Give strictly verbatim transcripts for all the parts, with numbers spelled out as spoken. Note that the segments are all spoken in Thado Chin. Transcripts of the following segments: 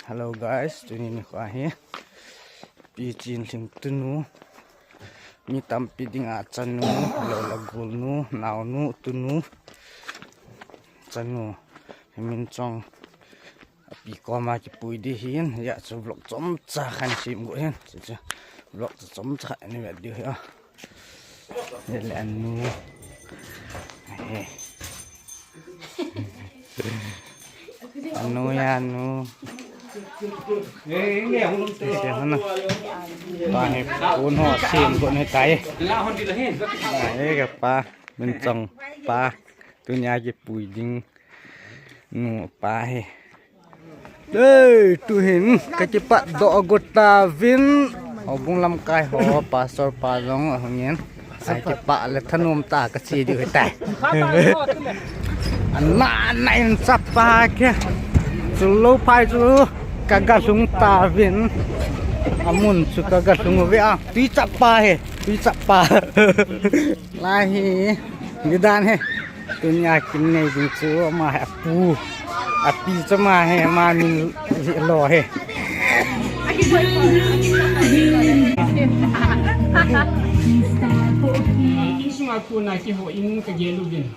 Hello guys, tuni nikho hi Pi Chinlhing tunu, mi tampi dinga chanu, lou le gol nu, nao nu, tunu, chanu, Hingminchong, api koma kipui di hin, hia chu vlog chomcha khat sem go hin, chu chu vlog chu chomcha khat ni vet diu hi a. Hile anu. He. Anu ya anu. Sia hana. Pa he pun ho sem go ni tai. Ai ka pa, Minchong pa. Tunia kipui ding nu pa hi. Ei, tuhin ka kipat doh go tauvin. Houbung lamkai ho, pastor pa jong ahungin. Ai kipa le thanom tah a ka che diu hitai. Ana na in chapa ke. Chu lou pai chu ka ga lhung tauvin. Amun chu ka ga lhung uve a. Tui chapa he, tui chapa. Lai hi, nidan hi. Tunia kin nei ding chu ama hi apu. Api chu ama hi, ama min lo hi. Insunga kona kihou in ka gel uvin.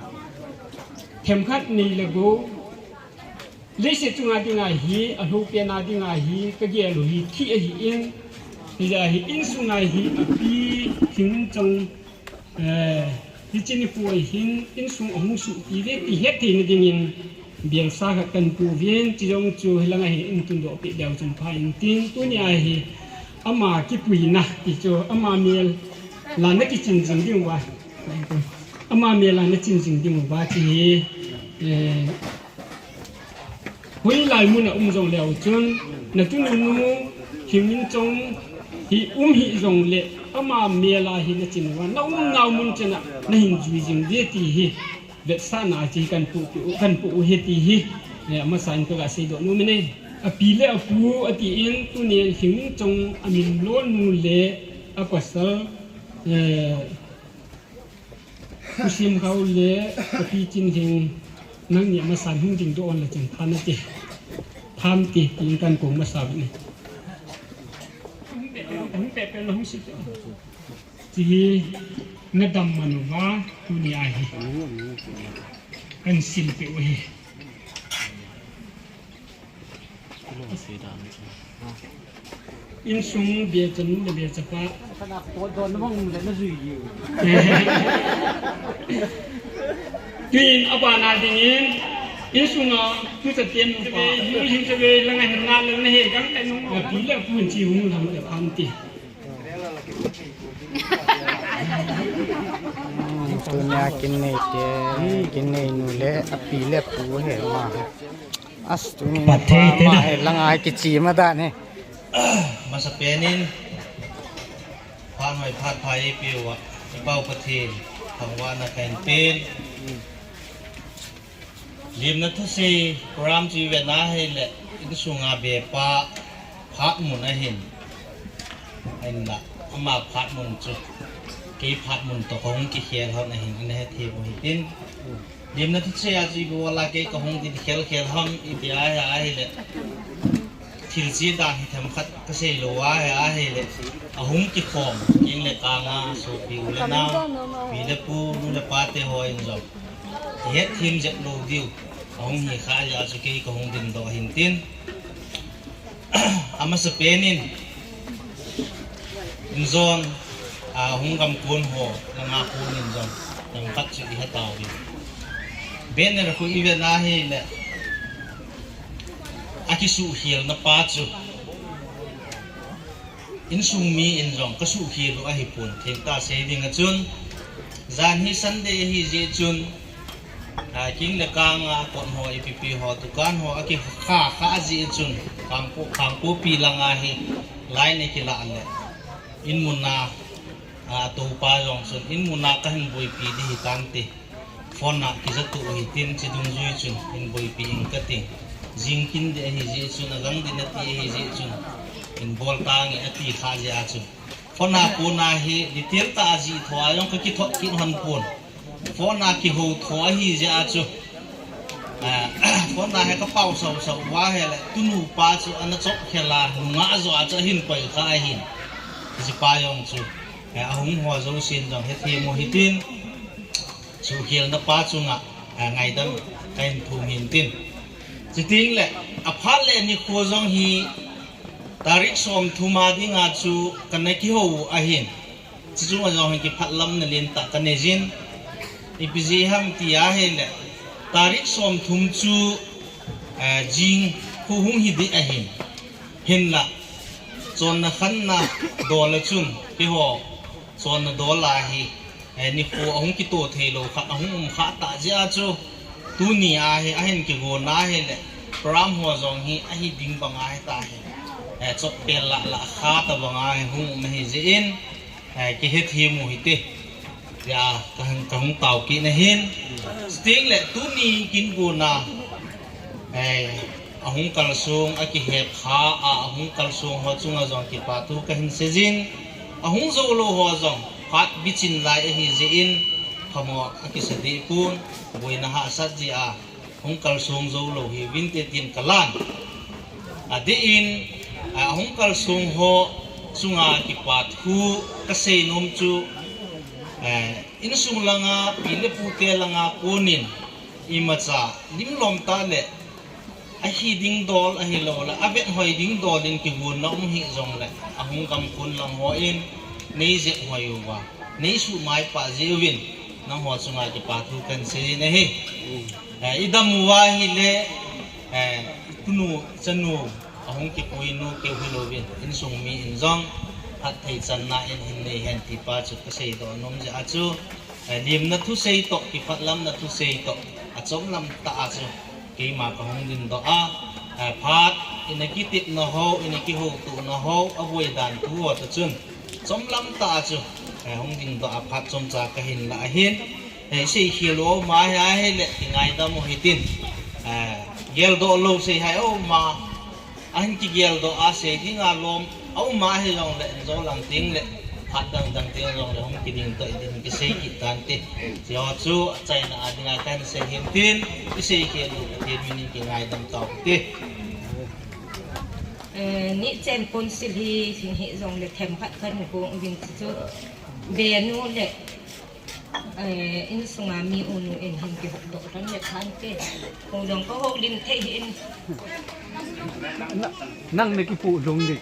Themkhat nei le gou. Leiset chunga dinga hi, alhou pen a dinga hi, ka gel u hi, thi ahi in, hijeh a hi, insunga hi, api, Hingminchong, eh, hiche nikho hin, insung ahung suhpi ve, ti het theina dingin, belsa khat kan pu uvin, chujong chu, hilanga hi, in tundoh peh leu chun pha intin, tunia hi, ama kipuina, ti chu, ama mel, la na kichin jing ding uva, ama mel la na chin jing ding uva, ti hi, eh, Hoilai mun a um jong leu chun, na tunu nu, Hingminchong hi um hih jong le, ama mel a hi na chin uva, na umnau mun chan a, na hin jui jing diu ti hi, vetsahna a chu kan pu, kan pu u hi ti hi, eh, amasa in ka ga seidoh nom in e. Api le apu, ati in, tunin Hingminchong a min lo nu le, a pasal, eh, Pu Simkhao le, ka Pi Chinlhing, nangni amasan hung dingdoh un le chun, pha nati. Pha nati, tin kan kong masa uve. Hung peh, hung peh, hung peh, hung sil peh. Ti hi, na dam man uva, tunia hi. Kan sil peh u hi. Insung bechanu le bechapa. Tuin abana dingin, insunga, tu sa tien nu pa, nu hin sa ve, langa hin na le na he, gang le nu, na pi le pu hin chi hung lang le pha nati. Tunia kin nei te, kin nei nu le, api le pu hi ma. As, tuni Pathen pa te ma na. He langa kichi ma dan hi. Masapen in, phat hoi phat pha eipeuva, i Pau Pathen, thangvahna kahin pen. Limna thusei program chu i vet na ahile, insunga bepa phat mun ahin. Ahinla, ama phat mun chu, kei phat mun toh kahung kikhel hon ahin, ana hethem u hitin. Limna thusei a chu ibola kei kahung din khel khel ham iti ahi, ahile. Thil chi dan hi themkhat kasei lou ahi, ahile. Ahung kikhom, keng le kanga, sopi u le nao, pi le pu, nu le pa te hon jong. Ihet them jep lou diu. Ahung hi kha jeh a chu kei kahung dingdoh ahin tin. Amasapen in, in jong, a, hung gam kon ho, langa kon in jong, themkhat chu ihet tauve. Banner khu i vet na ahile, akisuhkhelna pa chu. Insung mi in jong kasuhkhel u ahipon, thengtah sei ding a chun. Jan hi Sunday ahi jeh chun, a, keng le kanga kot ho, ipi pi ho, dukan ho, akikha kha jeh chun, Kangpokpi langa hi line akilah le. In muna, a, toupa jong chun, in muna kahin boipi ding hitante. Phone a kijatu u hitin, chidungjui chun hin boipi ing kating. Jingkin ding ahi jeh chun, agang ding nati ahi jeh chun, hin bol tange ati kha jeh a chun. Phone a kona hi detail tah a jih tho a jong kakithot kit hon pon. Phone a kihou tho ahi jeh a chu. Kona he ka pau sau sau uva he le, tunu pa chu ana chop khela, nunga jo a chu ahin koi kha ahin. Hiche pa jong chu, eh, ahung ho jousen jong hethem u hitin, sukhelna pa chunga, eh, ngaidam kahin thum hin tin. Chuting le, aphat le nikho jong hi, tarik som thum a dinga chu kana kihou u ahin. Chuchu ajong hi kiphatlamna lentah kanei jin. Ipi jeh ham ti ahile, tarik som thum chu, eh, jing khu hung hi ding ahin. Hinla, chonna khanna dol a chun, keiho, chonna dol a hi, eh, nikho ahung kito thei lou khat, ahung um kha ta jeh a chu, tuni a hi, ahin kigon a hile, program ho jong hi, ahi ding bang ahi ta hi. Eh, chop pel lah lah kha ta bang ahi, hung um ahi jeh in, eh, kihethem u hite. Tia, ka hung, ka hung tao kit na hin. Chuting le, tuni kin gon a, eh, ahung kalsong, akihep kha, a, ahung kalsong ho chunga jong kipa thu kahin sei jin. Ahung jou lou ho jong, phat bichin lai ahi jeh in, phamo akisa deh pon, boina hahsat jeh a. Hung kalsong jou lou hiuvin te tin kalan. Adeh in, a, hung kalsong ho chunga kipa thu kasei nom chu, eh, insung langa, pi le pute langa konin, imacha, lim lom tah le, ahi ding dol, ahilou le, avet hoi ding dol in kigonna um hih jong le, ahung gam kon lang hon, nei jep hoi uva, nei suhmai pah jeh uvin, nangho chunga kipa thu kahin sei jin ahi. Eh, idam uva ahile, eh, tunu, chanu, ahung kipui nu keu hilouvin, insung mi in jong, phatthei channa in hin nei hen ti pa chu kasei doh nom jeh a chu, eh, limna thusei toh, kiphatlamna thusei toh, achom lam tah a chu, keima kahung dingdoh a, eh, phat, ina kitepna ho, ina kihoutohna ho, aboi dan thu ho toh chun, chom lam tah a chu, eh, hung dingdoh a phat chomcha kahin lah ahin, eh, sei khel u aum a ahile, kingaidam u hitin. Eh, geldoh lou sei hih aum a, ahin kigeldoh a sei dinga lom aum a hijong le, injo lang teng le, phat dang dang teng jong le, hung kiding toh idin kisei kit tante. Hiche ho chu achaina a dinga kahin sei hin tin, isei khel u Pathen min in kingaidam tau hite. Eh, nichen council hi, hing hih jong le themkhat kahin gong uvin chu, benu le, eh, insunga mi unu in hin kihoudoh lhon le tante. Houdoh kahoulim thei hih in. Nang, nang na kipu lung ding.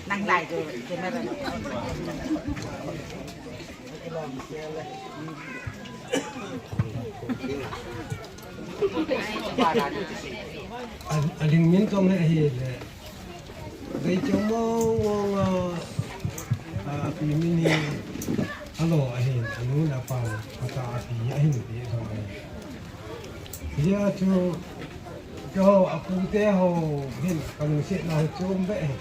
Nang lai ke, camera. A, aling min tong le ahile. Dei chom mong mong a, a, api min hi, alo ahin, anu le apan, ata api ahin, pi thong ahin. Hijeh a chu, keiho, apute ho, hin, kalungsetna hi chom beh ahi.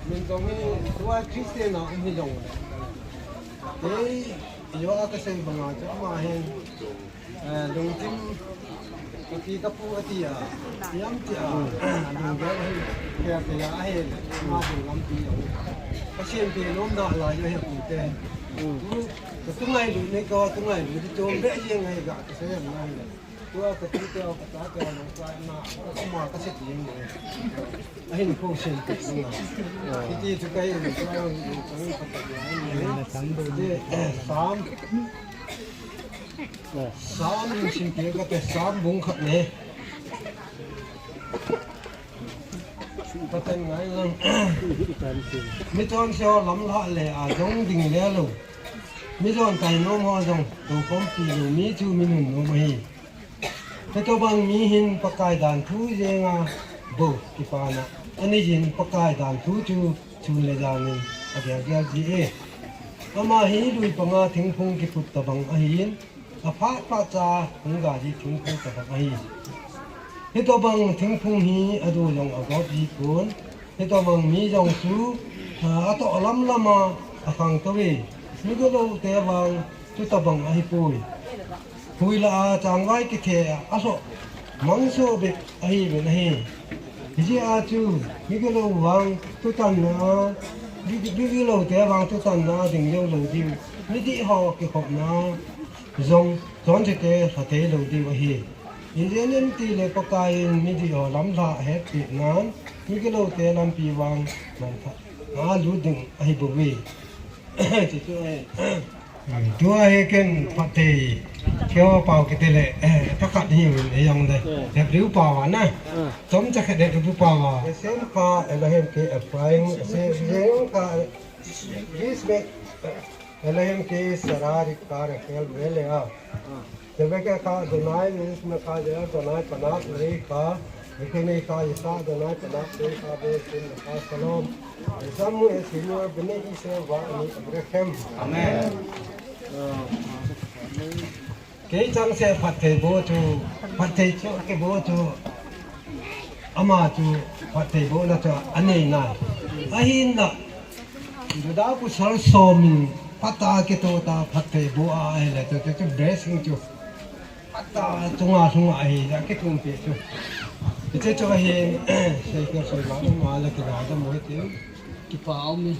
Min tong hi, tua Christian a um hijong le. Kei, ijou a kasei banga chu, ama hin, Eh, lungthim, kapi kapu ati a, hiam ti a, lunggel ahi, kei a kei a ahile, ama ding lampi jong. Pathen pi nom da lai jong hi apute. Tu, ka tu ngailut nei ka, tu ngailut di chom beh jeng ahi ga, kasei jeng ahi le. Tua ka tute, ka tate, lungsa na, ama kasei jeng le. Ahin ko sen pe jeng a. Hiti chu ka hin, ka hin, ka hin, ka hin, ka hin, ka hin, ka hin, Sam. Sam in sim kei kate, Sam bung khat ne. Pathen ngai lang. Mi chonse ho lamlhah le a jong ding le lou. Mi jon tai nom ho jong, tou khompi lou mi chu mi nunnom ahi. Hitobang mi hin Pakai dan thu jenga bou kipana. Ani jin Pakai dan thu chu sun le jan in agel gel ji e. Ama hi lui panga thingphung kiphut tabang ahin, aphat phat cha hung ga ji thingphung tabang ahi. Hitobang thingphung hi adu jong agop ji pon. Hitobang mi jong chu, a, atoh lam lam a akhang tauve. Mi gilou te vang chutabang ahipoi. Hui lah a changvai kithe a, alhoh mangso bep ahiuvin ahi. Hijeh a chu, migilou vang thutanna, mi, migilou te vang thutanna ding jong lou diu. Midih ho kikhopna jong chonse te lha thei lou diu ahi. Ijeh inem itile Pakai in midih ho lamlha ahetpeh nan, migilou te lampi vang mangthah a lut ding ahi bouve. Chuchu ahi. Tua hi ken phatthei keo pao kiti le, eh, thakhat hi un ei jong le. Eh. Hebrew pao a na. Eh. Chomcha khat Hebrew pao a. Hashem ka Elohim ke Ephraim, Hashem ka Yisrael, Elohim ke Sarah rivka Rachel vele a. Tebeke ka Adonai, Yisrael ka Adonai, Panak Rei ka, Yekhene ka Yisa Adonai, Panak Rei ka, Be Sin ka Shalom. Zamu e Señor, Bnei Israel va ani Abraham. Amen. Kei chang se phatthei bou chu, phatthei chu, kei bou chu, ama chu, phatthei bouna chu, anei na. Ahinla, Juda pasal som in, phatah a kitoh ta, phatthei bou a, ahile, chu, chu, chu, blessing chu. Phatah a, chunga, chunga ahi, a kithum pi chu. Hiche chu ahi, sei kei sei ma, ma la kila, da mo ti. Kipa um e.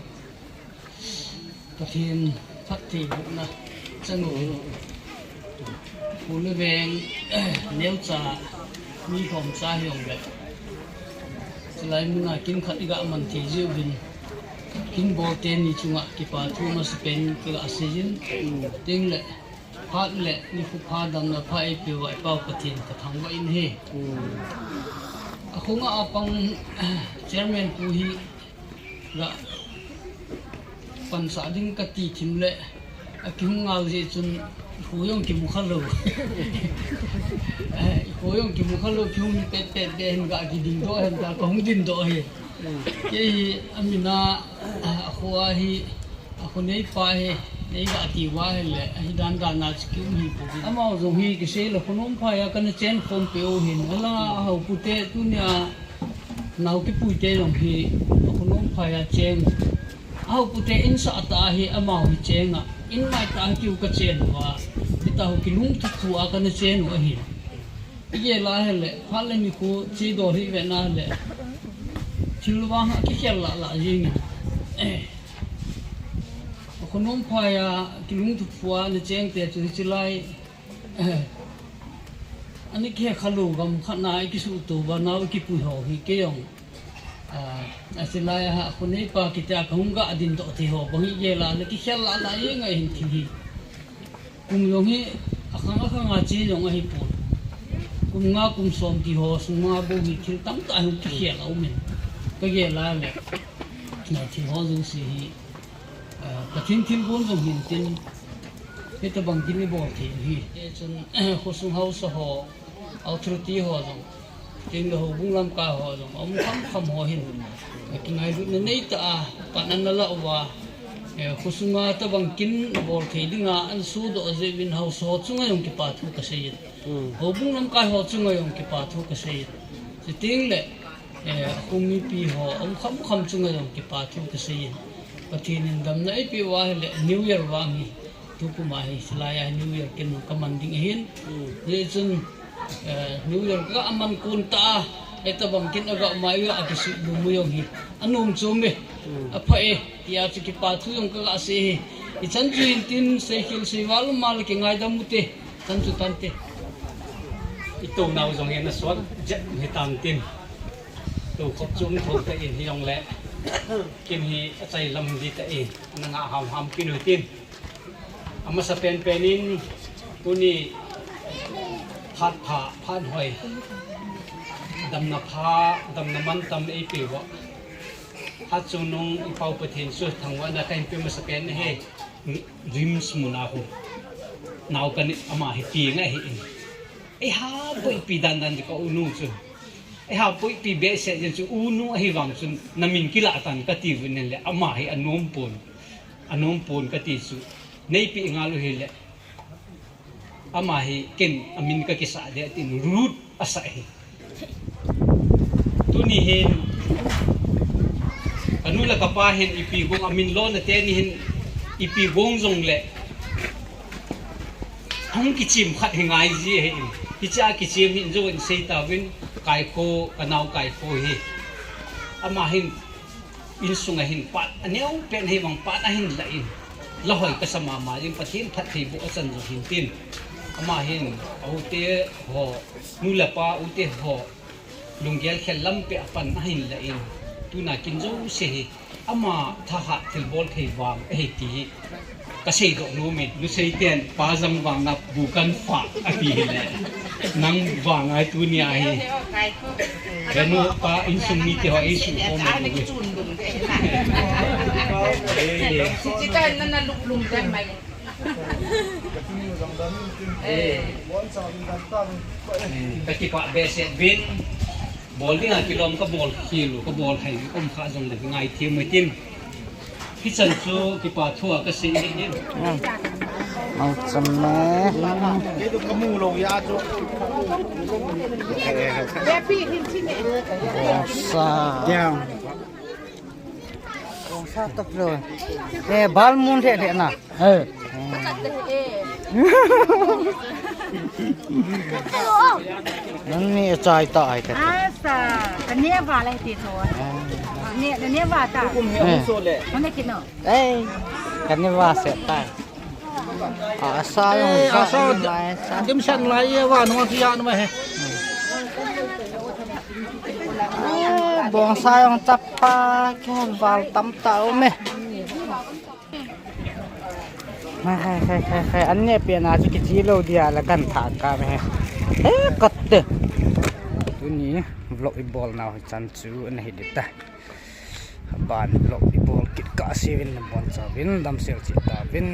Pathen phattheibohna chang u. Khul le veng, neocha, mi lhomcha hijongle. Chulai muna kin khat iga man thei jiuvin. Kin bol teni chunga kipa thu masapen kaga seijin. Tin le, phat le, nikho pha damna pha eipeuva i Pau Pathen kathangvah in ahi. Akhonga apang, chairman pu hi, Ga pansah ding kati thim le, akihung ngal jeh chun, ikho jong kimu khalou. Eh, ikho jong kimu khalou, kihung pet pet be hin ga kiding doh hen ta, kahung ding doh hi. Kei hi, amina, akho a hi, akho neipa hi, nei ga ti uva ahile, ahi dan dan a chu kium hi pou. Amaho jong hi, kisei le khonom phai a kana chen khom peu hin, ala ahao pute tunia, Nao kipui te jong hi, akhonom phai a cheng. Ahao pute in sah tah a hi amaho hi cheng a. In mai tah a kiu kachen uva. Hitaho kilungthu thu a kana chen u ahi. Igel a hile, phat le nikho che dol hi vet na le. Thil vang a kikhel lah lah jeng in. Akhonom phai a kilungthu thu a na cheng te chu hiche lai. Ani kihe khalou gam khat na ikisuhto uva nao ikipui ho hi kei jong. Ah, asilai a ha, khoneipa kiti a kahung ga ding doh thei ho bang hi gel a le kikhel lah lah jeng ahin thil hi. Kum jong hi akhang akhang a che jong ahipon. Kum nga kum som ti ho sunga bou hi thil tamtah hi kikhel a um in. Kagel a le. Na thil ho jouse hi. Ah, Pathen thilgon jong hin tin, hitabang kin ibol thei u hi. Hichun, khosung haosa ho, authority ho jong, tin le houbung lamkai ho jong, aum kham kham ho hin, kingailutna neitah a, pan ana la uva, eh, khosunga tabang kin bol thei dinga, ana sodoh jeh uvin haosa ho chunga jong kipa thu kasei in. Houbung lamkai ho chunga jong kipa thu kasei in. Chuteng le, Eh, akho mipi ho, aum kham kham chunga jong kipa thu kasei in. Pathen in damna eipeh uva ahile New Year vang hi. Tukum a hi, hilai a hi New Year kin kaman ding ahin. Hichun, eh, New Year kaman kon tah a, hitabang kin aga um a, akisuh lum u jong hi. Anom chom e. Apha e, tia chu kipa thu jong kaga sei hi. Ichan chu hin tin, seikhel seival um a le kingaidam u te. Chan chu tante. Itounau jong hi nasot jep hitan tin. Tou khop chu um thou tah in hijongle. Kin hi achai lam di tah in. Nanga ham ham kin u tin. Amasa pen pen in tuni phat pha, phat hoi. Damna pha, damna mantam eipeh uva. Hatchungnung i Pau Pathen chu thangvahna kahin pe masa pen ahi. RIMS mun a khu. Nao kani ama hi peng ahi in. Eiha boipi dan dan di ka unu chu. Eiha boipi behseh jeng chu unu ahi vang chun na min kilah tan kati uvin le ama hi anom pon. Anom pon kati chu. Neipi ngal u hile. Ama hi ken amin kakisah ding tin Ruth asah hi. Tuni hin, kanu le kapa hin ipi gong amin lona teni hin ipi gong jongle. Hung kichim khat hi ngai ji ahi in. Hichea kichem hin jouvin sei tauvin, Kaiko, kanao Kaiko hi. Ama hin, insunga hin pat, aneo pen hi vang pat ahin la in. Lahoi kasa mama in, Pathen phattheiboh achan jo hin tin. Ama hin, a u te ho, nu le pa u te ho, lunggel khel lampi a pan ahin la in. Tuna kin jouse hi. Ama thahat thilbol thei vang ahi ti hi kasei doh nom in, Lusei ten pa jang vanga bu kan fah ati hile. Nang vang ahi tunia hi. Kanu pa insung mite ho eisukhom in. Kakipah behseh uvin. Bol dinga kilom kabol khel u, kabol hai u, um kha jongle ngaithem u hitin. Hichan chu kipa thua kasei in. Malcham e. Sa. Sa tap lo. Eh, bal mun the the na. Eh. Nang ni chai ta ai ka. Asa, kane va lai ti to. Ne, ne va ta. Eh. Mane kino. Eh, kane va se ta. Asa jong, eh, asa, asa lai, asa. Dim san lai ye va no ti ya no he. Eh, bongsa jong chapa, kei val tam ta um e. Hai, hai, hai, hai, hai. An neh peh na chu kiche lou dia la kan thah kap e. Eh, kat te. Tuni vlog i bol nau hi chan chu ana hi ding ta. Aban vlog i bol kit kah seuvin nabon chauvin damsel cheh tauvin.